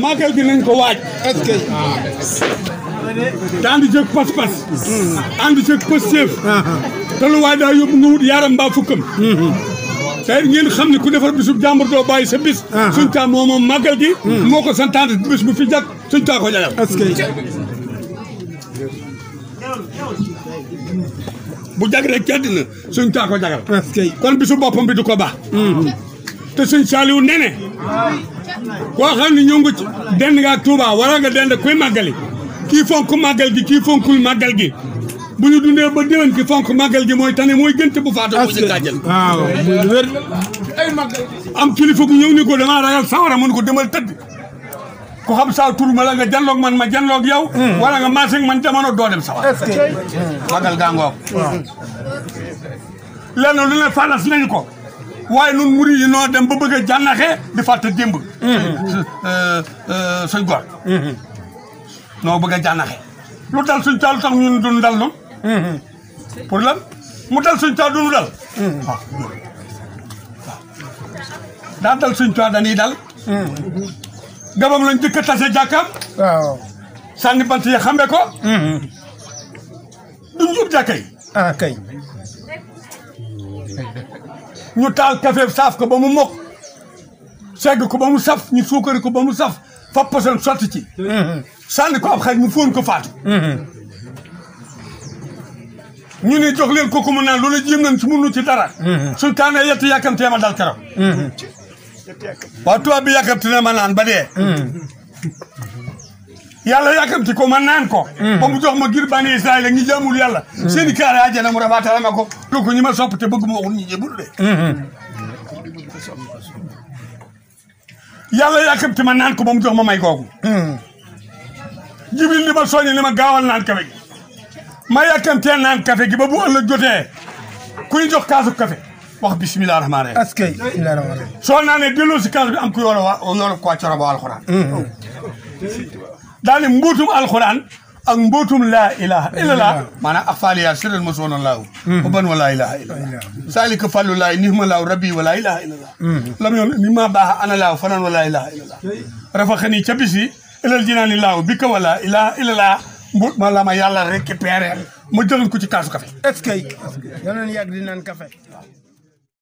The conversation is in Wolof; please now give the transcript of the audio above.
màggal gi nañ ko waaj. est-ce que. te andi jëg pas-pas. andi jëg pësteef. te lu waay daa yóbbu nga wut yaram mbaa fukkam. te ngeen xam ne ku defar bisub jàmbur doo bàyyi sa bis. suñ taa moom màggal gi. moo ko santaane bis bu fi jag suñ taa ko jagal. est-ce que. bu jag rek ci àddina suñ taa ko jagal. est-ce que. kon bisu boppam bi du ko baax. te suñ Saaliw nene koo xam ne ñëw nga ci dend nga ak Touba wala nga dend kuy màggali kii fonk màggal gi kii fonkul màggal gi bu ñu dundee ba déwén ki fonk màggal gi mooy tane mooy gënte bu faatu mu jëkk àjjana. waaw muy lu wér. am kilifa gu ñëw ni ko damaa ragal sawara mun ko demal tëdd ku xam saa tur ma la nga janloog man ma janloog yow. wala nga maasee man jamono doo dem sawara. est-ce que. màggal gaa ngoog. lenn lu ne falas nañu ko. waaye nun murid yi noo dem ba bëgg a jànnaxee di fàtte démb. suñ gor. noo bëgg a jànnaxee. lu dal suñ taal tax ñun duñ dal noonu. pour lan mu dal suñ taal duñu dal. waaw daa dal suñ taal dañuy dal. gabam lañ jëkk a tase jàkkaam. waaw. sànni bant yi xambe ko. duñ yóbbu jàkka yi. ah kay. ñu taal café saaf ko ba mu mokk segg ko ba mu saf ñu suukari ko ba mu saf fa poson sotti ci sànni ko ab xaj mu fóon ko faatu ñu ne jox leen kooku mu naan loolu jéem nañ ci mënu ci dara suñ taanee yett yàkkamtee ma dal keroog waaw tubaab bi yàkkamti na ma naan ba dee yàlla yàkkamti ko ma naan ko ba mu jox ma ngir bani Israël ñi jaamul yàlla seeni kaare àjjana mu rabaatale ma ko lu ko ñi ma sopp te bëgg ma waxul ñi jébul de yàlla yàkkamti ma naan ko ba mu jox ma may googu jibril li ma soññe li ma gaawal naan kafe gi ma yàkkamtee naan kafe gi ba bu ëllëg jotee ku ñu jox kaasu kafe wax bisimilah rahmaani rahiim est-ce que. soo naanee delloo si kaas bi am ku yoolo ko coro ba alxuraan daal ni mbootum alxuraan ak mbootum laa ilaha illallah maanaam ak faaliya sirran ma soona laahu ba ban wa laa ilaha illallah saalika fallu laay nihma laahu rabbi wa laa ilaha illallah lam yoon ni ma baax ana laahu fanan wa laa ilaha illallah rafa xani ca bis yi ilal jinaani laahu bi ka wa laa ilaha illallah mbuut ma la ma yàlla récupéré ma jëlan ko ci kaasu café est-ce que. yal nañu yàgg di naan café.